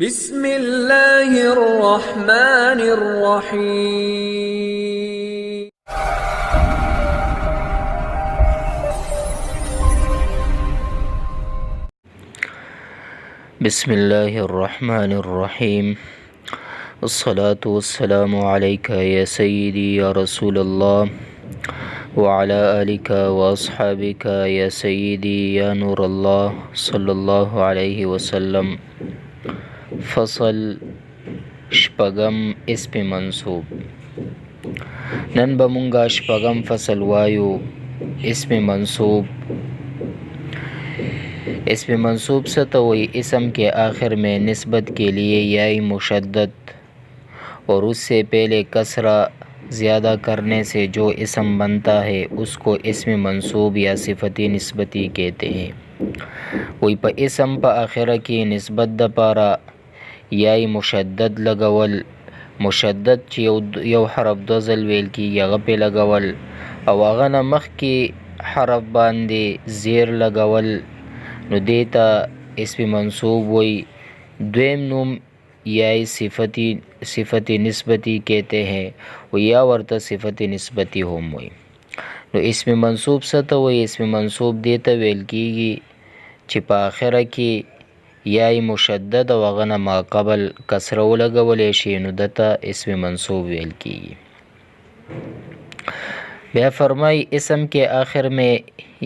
بسم الله الرحمن الرحيم. بسم الله الرحمن الرحيم. الصلاة والسلام عليك يا سيدي يا رسول الله وعلى آلك وأصحابك يا سيدي يا نور الله صلى الله عليه وسلم. فصل شپږم، اسم منصوب. نن به مونږه شپږم فصل وایو، اسم منصوب. اسم منصوب څه ته وایي؟ اسم کے آخر میں نسبت کے لیے یائی مشدد اور اس سے پہلے کسرہ زیادہ کرنے سے جو اسم بنتا ہے، اس کو اسم منصوب یا صفتی نسبتی کہتے ہیں. وی په اسم په اخره کې نسبت د پاره یای مشدد لګول، مشدد چې یو حرف دوه ځل ویل کېږي، هغه پې لګول، او هغه نه مخکې حرف باندې زیر لګول، نو دې ته اسم منصوب وایي. دویم نوم یای صفتی نسبتی کہتے ہیں، و یا ورته صفت نسبتی هم وایي. نو اسم منصوب څه ته وایي؟ اسم منصوب دې ته ویل کېږي چې په اخره کې یای مشدد او هغه نه ما قبل کسره ولګولی شي، نو ده ته اسم منصوب ویل کېږي. بیا فرمائی، اسم کے آخر میں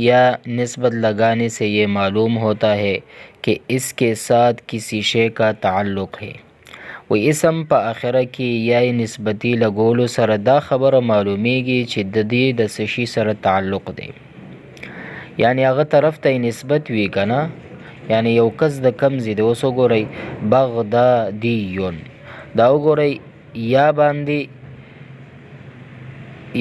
یا نسبت لگانے سے یہ معلوم ہوتا ہے کہ اس کے ساتھ کسی شے کا تعلق ہے. وی اسم په اخره کې یای نسبتی لګولو سره دا خبره معلومیږي چې د دې د څه شي سره تعلق دی، یعنی هغه طرف ته نسبت وي که نه، یعنی یو کس د کم ځای دی. اوس وګورئ، بغدادیون، دا وګورئ، یا باندې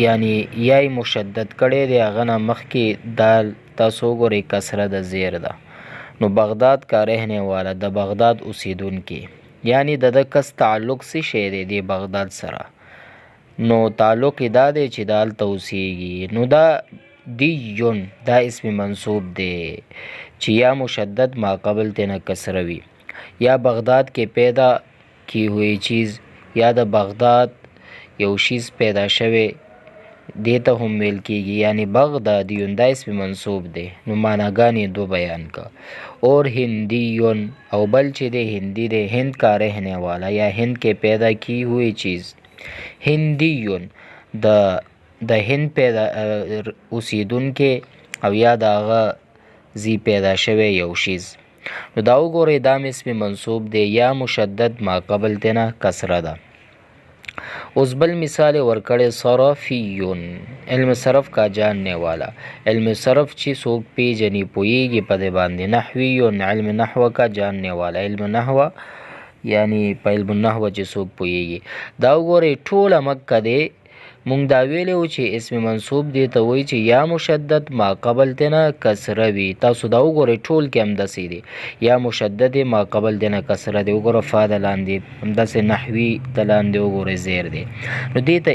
یعنی یای مشدد کړی دی، هغه نه مخکې دال تاسو وګورئ کسره د زیر ده. نو بغداد کا رهنه والا، د بغداد اوسیدونکي، یعنی د ده کس تعلق څه شی دی د بغداد سره؟ نو تعلق یې دا دی چې دا هلته اوسیږي. نو دا دیون، دا اسم منصوب دی چې یا مشدد ما قبل تینا کسره وي، یا بغداد کې پیدا کی ہوئی چیز، یا د بغداد یو شیز پیدا شوی، دې ته هم ویل کیږي. یعنی بغدادیون، دا اسم منصوب دی. نو معناګانې دو بیان کا. اور هندیون، او بل چې دی هندي دی، هند کا رہنے والا یا هند کې پیدا کی ہوئی چیز. هندیون، د هند پیدا اوسیدونکی او یا د هغه ځای پیدا شوی یو شیز. نو دا وګورئ، دا اسم منصوب دی، یا مشدد ما قبل تینا کسره ده. اوس بل مثال ورکړی، صرفیون، علم صرف کا جاننے والا، علم صرف چې څوک پیژني، پوهیږي په دې باندې. نحویون، علم نحو کا جاننے والا، علم نحو یعنی په علم النحو چې څوک پوهیږي. دا وګورئ، ټوله مکه دی. مونږ دا ویلی وو چې اسم منصوب دې ته وایي چې یا مشدد ما قبل تینا کسره وي. تاسو دا وګورئ، ټول کې همداسې دی، یا مشدد ما قبل تینا کسره دی. وګوره، فا د لاندې همداسې نحوي د لاندې وګورئ زیر دی، نو دې ته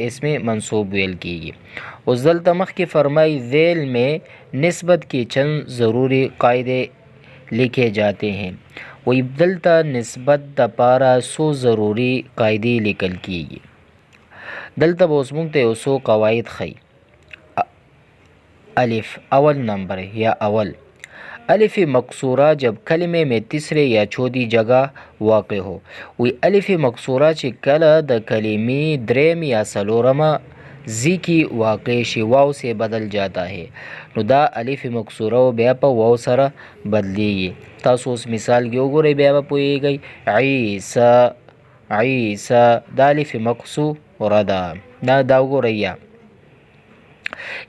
اسم منصوب ویل کیږي. اوس دلته مخکې فرمایي، ذیل میں نسبت کې چند ضروري قاعدے لیکے جاتے ہیں. وایي دلته نسبت د پاره څو ضروري قاعدې لیکل کیږي. دلته به اوس مونږ ته یو څو قواعد ښیي. الف، اول نمبر یا اول، الف مقصوره جب کلمه میں تیسرے یا چوتھی جگہ واقع ہو. وی الف مقصوره چې کله د کلمې دریم یا څلورمه ځای کې واقع شي، واو سے بدل جاتا ہے. نو دا الف مقصوره بیا په واو سره بدلیږي. تاسو اوس مثال کې وګورئ، بیا به پوهیږئ. عیسی، عیسی، دا الف مقصوره ده. دا وګورئ،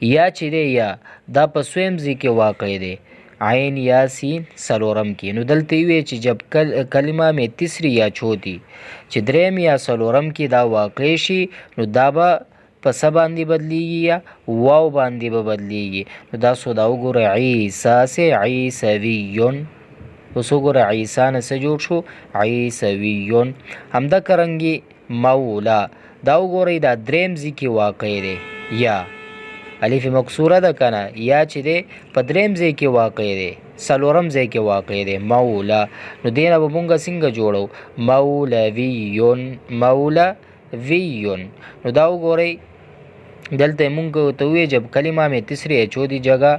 یا چې دی، یا دا په څویم ځای کې واقع دی، عین یا سین څلورم کې. نو دلته یې وی چې جب کلمه میں تیسری یا چوتھی، چې دریم یا څلورم کې دا واقع شي، نو دا به په څه باندې بدلیږي؟ یا واو باندې به بدلیږي. نو دا سو دا وګوره، عیسی سے عیسویون. اوس وګوره، عیسی نه څه جوړ شو؟ عیسویون. همدا کرنګي مولا، دا وګورئ، دا دریم ځای کې واقع دی، یا الف مقصوره ده کنه، یا چې دی په دریم ځای کې واقع دی. څلورم ځای کې واقع دی مولا. نو دې نه به مونږ څنګه جوړو؟ مولویون، مولویون. نو دا وګورئ دلته مونږ ته وی جب کلمه میں تیسری یا چوتھی جگہ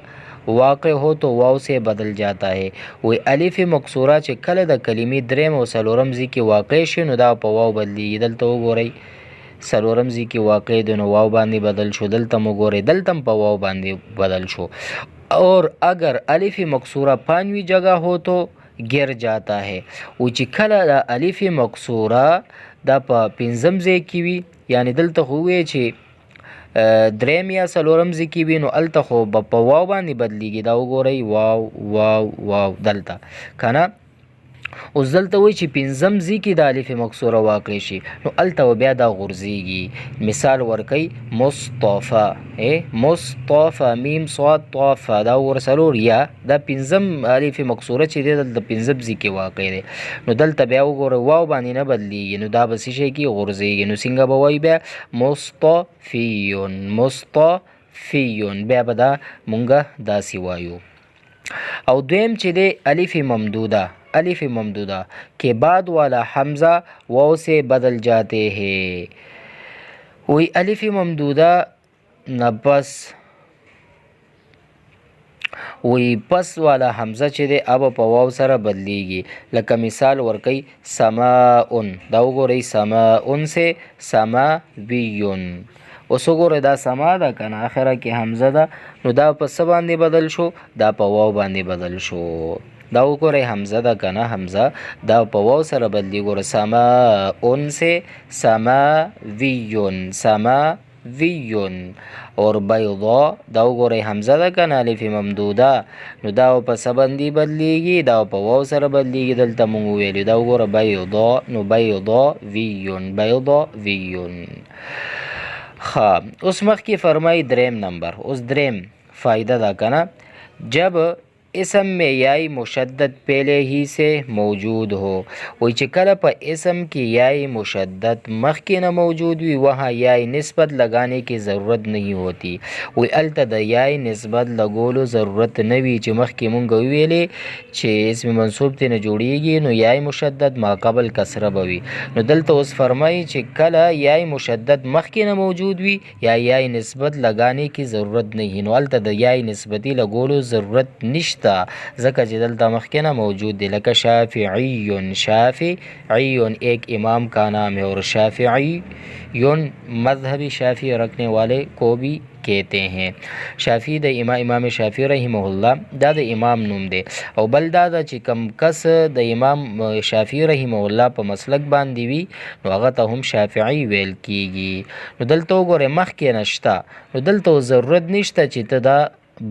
واقع هو تو واو سے بدل جاتا ہے. وی الف مکسوره چې کله د کلمې دریم او څلورم ځای کې واقع شي نو دا په واو بدلیږي. دلته وګورئ څلورم ځای کې واقع دی نو واو باندې بدل شو. دلته مو ګورئ دلته هم په واو باندې بدل شو. اور اگر الف مکسوره پانوی جگہ هو تو ګر جاتا ہے. او چې کله د الف مکسوره دا په پنځم ځای کې وي، یعنی دلته خو وی چې دریم یا څلورم ځای کې وي نو هلته خو به په واو باندې بدلیږي. دا وګورئ واو واو واو دلته که نه. اوس دلته وایي چې پنځم ځای کې د الف مکسوره واقع شي نو هلته به بیا دا غورځېږي. مثال ورکوي مصطفی، مصطفی میم صاد طا فا، دا وګوره څلور یا دا پنځم الف مکسوره چې دی دلته پنځم ځای کې واقع دی نو دلته بیا وګوره واو باندې نه بدلیږي نو دا به څه شی کې غورځېږي. نو څنګه به وایي بیا؟ مصطفیون، مصطفیون، بیا به دا مونږه داسې وایو. او دویم چې دی الف ممدوده، الف ممدوده کې بعد والا حمزه واو سے بدل جاتے ہیں. وی الف ممدوده نه پس وی پس والا حمزه چې دی اب په واو سره بدلیږي. لکه مثال ورکي سماء، دا وګورئ سماء سے سماویون. اوس وګورئ دا سما ده که نه، اخره کې حمزه ده نو دا په څه باندې بدل شو؟ دا په واو باندې بدل شو. دا وګورئ حمزه ده که نه، حمزه دا په واو سره بدلی. ګوره سماء سے سماویون، سماویون. اور بیضا، دا وګورئ حمزه ده که نه، الف ممدوده نو دا په څه باندې بدلیږي؟ دا په واو سره بدلیږي. دلته مونږ وویلو دا وګوره بیضا، نو بیضاویون، بیضاویون. ښه اوس مخکې فرمایي دریم نمبر، اوس دریم فایده ده که نه، جب اسم میں یای مشدد پہلے ہی سے موجود ہو. وایي چې کله په اسم کې یای مشدد مخکې نه موجود وي وهاں یای نسبت لګانے کی ضرورت نہیں ہوتی. وایي هلته د یای نسبت لګولو ضرورت نه وي چې مخکې مونږ وویلې چې اسم منصوب ترې نه جوړیږي نو یای مشدد ما قبل کسره به وي. نو دلته اوس فرمایي چې کله یای مشدد مخکې نه موجود وي یا یای نسبت لګانے کی ضرورت نہیں، نو هلته د یای نسبتي لګولو ضرورت نشته ځکه چې دلته مخکې نه موجود دی. لکه شافعی، شافعی ایک امام کا نام ہے اور شافعی مذہب شافعی رکھنے والے کو بھی کہتے ہیں. شافعی د امام شافعی رحمه الله دا د امام نوم دی. او بل دا ده چې کم کس د امام شافعی رحمه الله په مسلک باندې وي نو هغه ته هم شافعی ویل کیږي. نو دلته وګورئ مخکې نشته نو دلته ضرورت نشته چې ته دا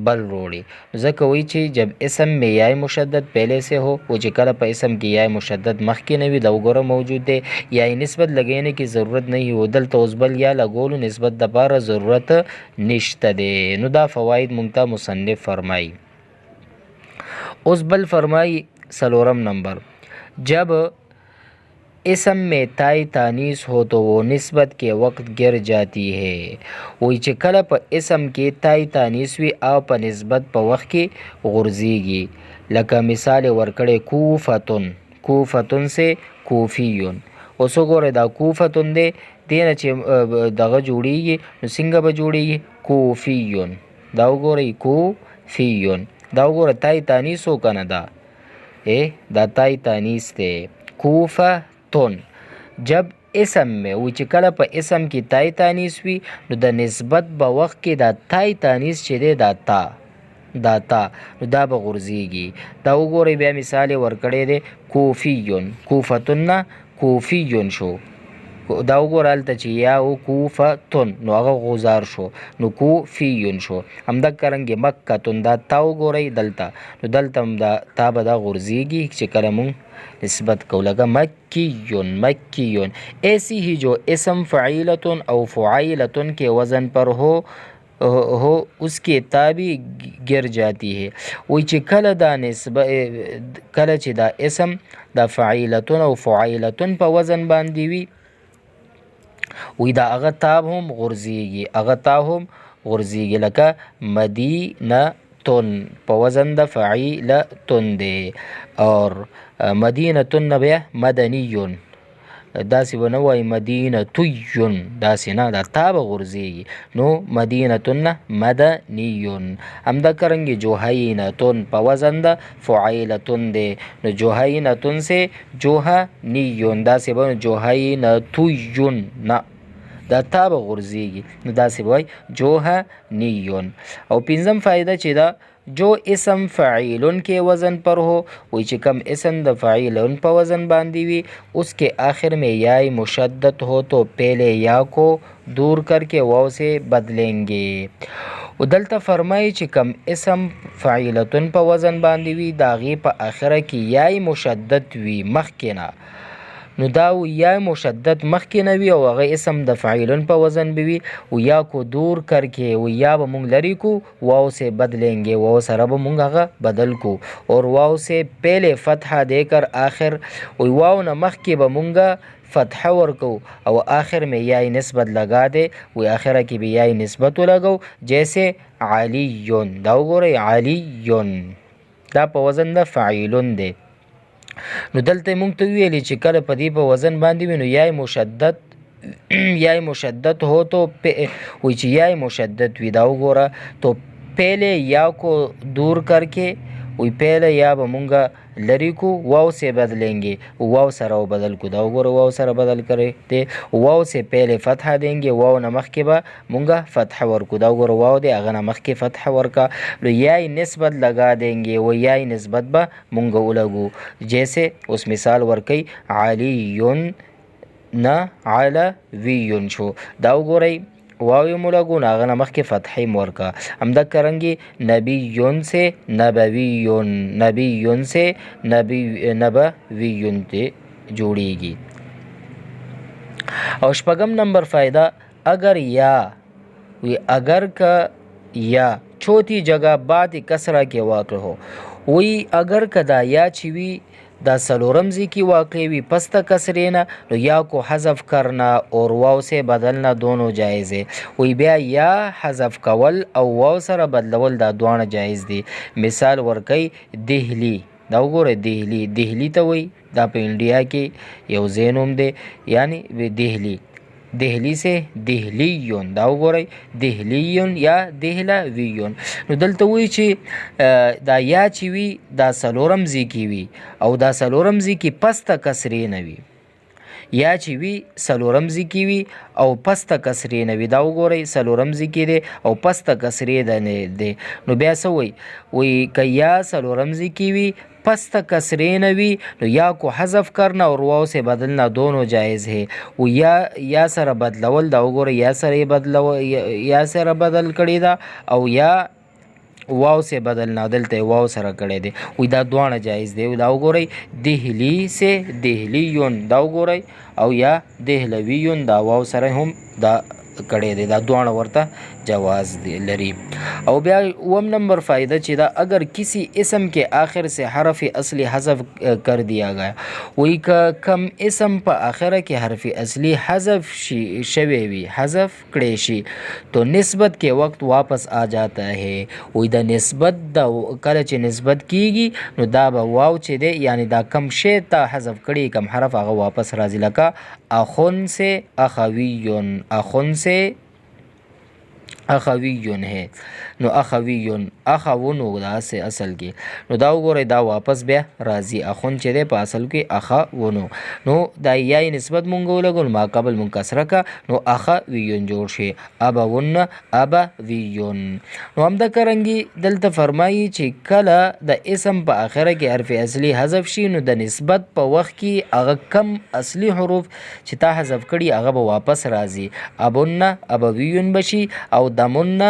بل روړي، ځکه وایي چې جب اسم میں یای مشدد پہلے سے ہو، و چې کله په اسم کې یای مشدد مخکې نه وي دا وګوره موجود دی، یای نسبت لګینې کې ضرورت نه وي، دلته اوس بل یا لګولو نسبت دپاره ضرورت نشته دی. نو دا فواید مونږ ته مصنف فرمایي. اوس بل فرمایي څلورم نمبر، جب اسم میں تائی تانیث ہو تو وہ نسبت کے وقت گر جاتی ہے. وایي چې کله په اسم کې تای تانیث وي او په نسبت په وخت کې غورځېږي. لکه مثال یې ورکړی کوفتون، کوفتون سے کوفیون. اوس وګورئ دا کوفتون دی، دې نه چې دغه جوړیږي نو څنګه به جوړیږي؟ کوفیون. دا وګورئ کوفیون، دا وګوره تای تانیث و که نه، دا دا تای تانیث دی کوفتون. جب اسم میں وایي چې کله په اسم کې تای تانیث وي نو د نسبت په وخت کې دا تای تانیث چې دی دا تا، دا تا نو دا به غورځېږي. دا وګورئ بیا مثال یې ورکړی دی کوفیون، کوفتون نه کوفیون شو. دا وګوره هلته چې یا و کوفتون نو هغه غوزار شو نو کوفیون شو. همدغه رنګې مکتون، دا تا وګورئ دلته نو دلته هم دا تا به دا غورځېږي چې کله مونږ نسبت کو، لکه مکیون، مکیون. ایسی ہی جو اسم فعیلتن او فعیلتن کے وزن پر ہو ہو اس کی تا بھی گر جاتی ہے. وایي چې کله دا نسبت، کله چې دا اسم دا فعیلتن او فعیلتن په وزن باندې وي وایي دا هغه تا هم غورځېږي، هغه تا هم غورځېږي. لکه مدینه تن په وزن د فعیلتن دی. اور مدینتن نه بیا مدنیون، داسې به نه وایي مدینتیون، داسې نه، دا تا به غورځېږي. نو مدینتن نه مدنیون. همدارنګه جهینتن په وزن د فعیلتن دی. نو جهینتن سه جهنیون، داسې به جهینتیون نه، دا تا به غورځېږي. نو داسې به وایي جهنیون. او پنځم فایده چې ده، جو اسم فعیلن کے وزن پر ہو، وی چې کم اسم د فعیلن په وزن باندې وي، اس کے آخر میں یائی مشدد ہو تو پہلے یا کو دور کر کے واو سے بدلیں گے. او دلته فرمایي چې کم اسم فعیلتن په وزن باندې وي، د هغې په آخره کې یای مشدد وي مخکې نه، نو دا یا مشدد مخکې نه وي او هغه اسم د فعیلن په وزن به وي، او یا کو دور کر کې، او یا به مونږ لرې کو، واو سے بدلیں گے، واو سره به مونږ هغه بدل کو، اور واو سے پہلے فتحه دے کر آخر، او واو نه مخکې به مونږ فتحه ورکو او آخر میں یای نسبت لگا دے، و آخره کې به یای نسبت ولګو. جیسے علیون، دا وګورئ علیون، دا په وزن د فعیلون دی. نو دلته مونږ ته ویلي چې کله په دې په وزن باندې وي، نو یای مشدد، یای مشدد هو تو وی چې یای مشدد وي، دا وګوره، تو پہلے یا کو دور کر کے، وی پہلے یا به مونږ لرې کو، واو سے بدلیں گے، واو سره بدل کو. دا وګوره واو سره بدل کړی دی، واو سے پہلے فتحه دیں گے، واو نه مخکې به مونږ فتحه ورکو. دا وګوره واو دی، هغه نه مخکې فتحه ورکا. نو یای نسبت لگا دیں گے، و یای نسبت به مونږ ولګو. جیسے اوس مثال ورکئ، علیون نه علویون شو. دا وګورئ واو یې مو لګو، نو هغه نه مخکې فتحې مو ورکړه. همدارنګه نبیون سه نبویون، نبیون سه نبویون ته جوړیږي. او شپږم نمبر فایده، اگر یا وی، اگر که یا چوتھی جگہ بعد کسرہ کې واقع ہو، وی اگر که دا یا چې وي دا څلورم ځای کې واقع وي پس د کسرې نه، نو یا کو حذف کرنا اور واو سے بدلنا دونوں جایز ہے. وی بیا یا حذف کول او واو سره بدلول دا دواړه جایز دي. مثال ورکوي دهلی، دا وګوره دهلی، دهلی ته وایي، دا په انډیا کې یو ځای نوم دی، یعنی دهلی، دهلی سے دهلیون، دا وګورئ دهلیون یا دهلویون. نو دلته وایي چې دا یا چې وي دا څلورم ځای کې وي او دا څلورم ځای کې پس د کسرې نه وي، یا چې وي څلورم ځای کې وي او پس د کسرې نه وي. دا وګورئ څلورم ځای کې دی او پس د کسرې نه دی. نو بیا څه وایي؟ وایي که یا څلورم ځای کې وي پس د کسرې نه وي، نو یا کو حذف کرنا اور واو سے بدلنا دونوں جایز ہے. او یا سره بدلول، دا وګوره یا سره یې بدلو، یا سره بدل کړی دا او یا واو سے بدلنا، دلته یې واو سره کړی دی. وایي دا دواړه جایز دی. دا وګورئ دهلی سے دهلیون، دا وګورئ، او یا دهلویون، دا واو سره هم دا کړی دی. دا دواړه ورته جواز دی لري. او بیا اووم نمبر فایده چې دا اگر کسی اسم کې آخر سے حرف اصلی حذف کر دیا گیا، وایي که کم اسم په آخره کې حرف اصلی حذف شي شوی وي، حذف کړی شي، تو نسبت کې وقت واپس آ جاتا ہے. وایي د نسبت د کله چې نسبت کیږي نو دا به واو چې دی، یعنی دا کم شی ته حذف کړي کم حرف هغه واپس راځي. لکه اخون سے اخویون، اخون سے اخویون ہے، نو اخویون اخوون دا سه اصل کې، نو دا وګورئ دا واپس بیا راځي. اخون چې دی په اصل کې اخوونو، نو دا یای نسبت مونږ ولګو، نو ما قبل مونږ کسره کا، نو اخویون جوړ شي، ابون ابویون. نو همدارنګه دلته فرمایي چې کله د اسم په اخره کې حرف اصلي حذف شي، نو د نسبت په وخت کې هغه کم اصلي حروف چې تا حذف کړي هغه به واپس راځي. ابون ابویون به شي او دمون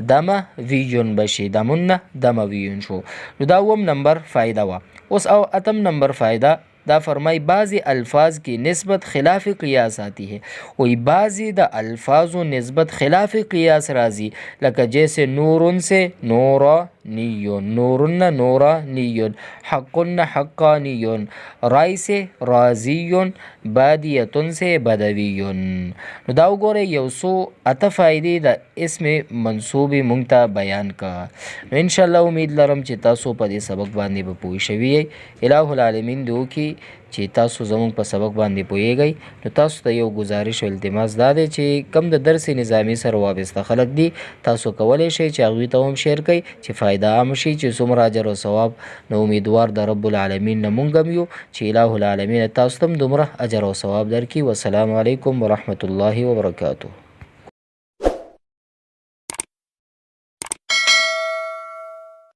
دمویون به شي، دمون دمویون شو. نو دا اووم نمبر فایده وه. اوس او اتم نمبر فایده دا فرمای بعضی الفاظ کی نسبت خلاف قیاس آتی ہے. وی بعضی د الفاظو نسبت خلاف قیاس راځي، لکه جیسے نورن سے نورانیون. نورن نوراني، حق حقاني، رای سے رازي، بادیتن سے بدوي. نو دا وګورئ، یو څو اته فایدې د اسم منصوب مونږ ته بیان کا. نو ان شاء الله امید لرم چې تاسو په دې سبق باندې به پوه شوي یئ. الہ العالمین دې وکړي چې تاسو زموږ په سبق باندې پوهیږئ. نو تاسو ته یو گزارش او التماس دا دی چې کم د درس نظامی سره وابسته خلک دي، تاسو کولی شئ چې هغوی ته هم شیر کړئ چې فایده عام شي، چې څومره اجر او ثواب نو امیدوار د رب العالمین نه مونږ هم یو چې الہ العالمین تاسو ته هم دومره اجر او ثواب درکړي. والسلام علیکم ورحمت الله وبرکاته.